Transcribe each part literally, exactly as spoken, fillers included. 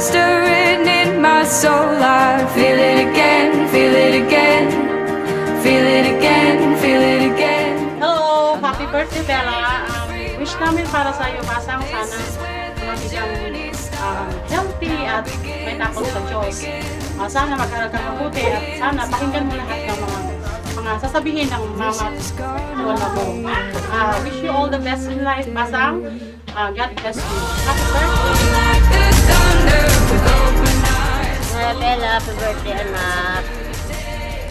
Stirring in my soul, I feel it again, feel it again, feel it again, feel it again. Hello! Happy birthday, Bella! Um, wish namin para sa'yo, Basang, sana maging kang, um, healthy at may takot sa Diyos. Ah, sana mag-aral ka mabuti at sana pakinggan mo lahat ng mga, mga sasabihin ng mama at lola mo. Ah, wish you all the best in life, Basang. Ah, God bless you. Happy birthday! Hi, Bella, happy birthday, anak.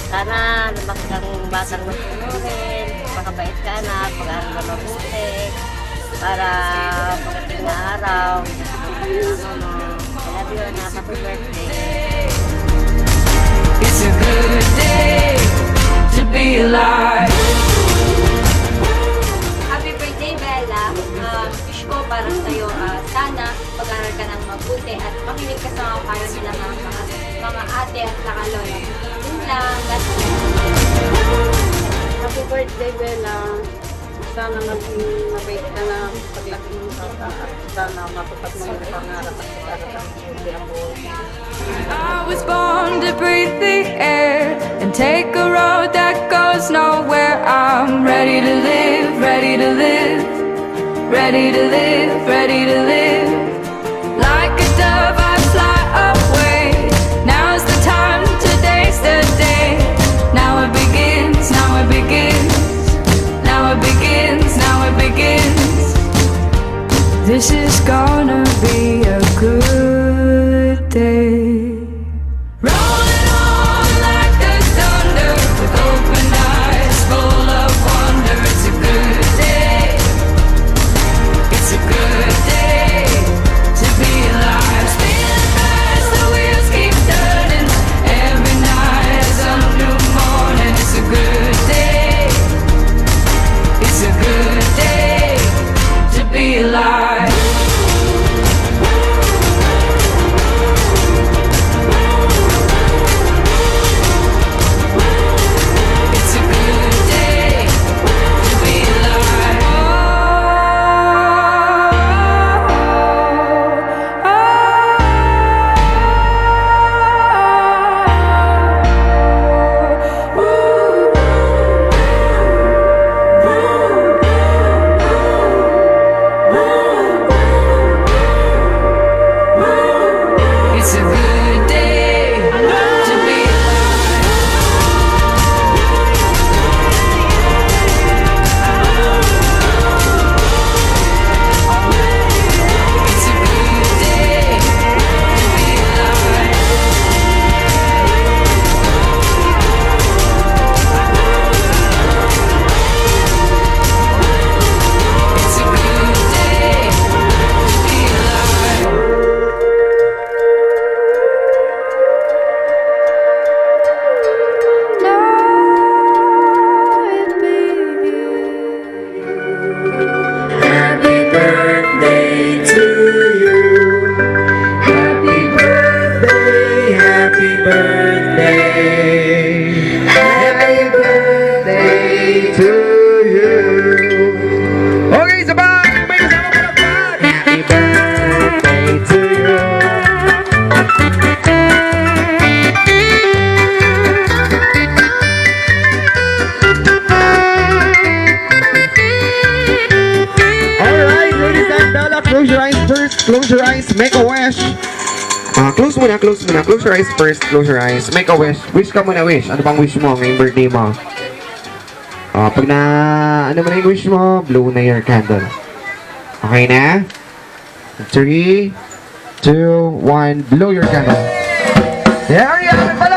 Sana lumaki kang batang masunurin, makabait ka, anak, mag-aral ka mabuti para pagdating na araw, ano mo. I love you, anak. Happy birthday. It's a good day to be alive. Happy birthday, Bella. Ah, wish ko para sa'yo, ah, sana mag-aral ka ng mabuti at makinig ka sa mga payo nila mga, mga, mga ate at mga lola. Yun lang. God bless. Happy birthday, Bella. Sana maging mabait ka na paglaki mo, sana, sana matupad mo yung pangarap at pangarap ng pamilya mo. I was born to breathe the air and take a road that goes nowhere. I'm ready to live, ready to live, ready to live, ready to live. Like a dove, I fly away. Now's the time, today's the day. Now it begins, now it begins, now it begins, now it begins. This is gonna be a good day. Rolling on like the thunder with open eyes full of wonder. It's a good day. It's a good day to be alive. Spinning fast, the wheels keep turning. Every night is a new morning. It's a good day. It's a good day to be alive. It's a good day to be alive. It's a good day to be alive. It's a good day to be alive. It's a good day to be alive. Now it begins. Happy birthday to you. Happy birthday, happy birthday. Happy birthday to you. Okay, sabay, may kasama palakpak. Happy birthday to you. Alright, ladies and Bella, close your eyes first. Close your eyes, make a wish. Ah, close muna, close muna. Close your eyes first, close your eyes. Make a wish. Wish ka muna, wish. Ano bang wish mo ngayong birthday mo? Ah, pag na, ano man yung wish mo, blow na your candle. Okay na? Three, two, one, blow your candle. There you have it,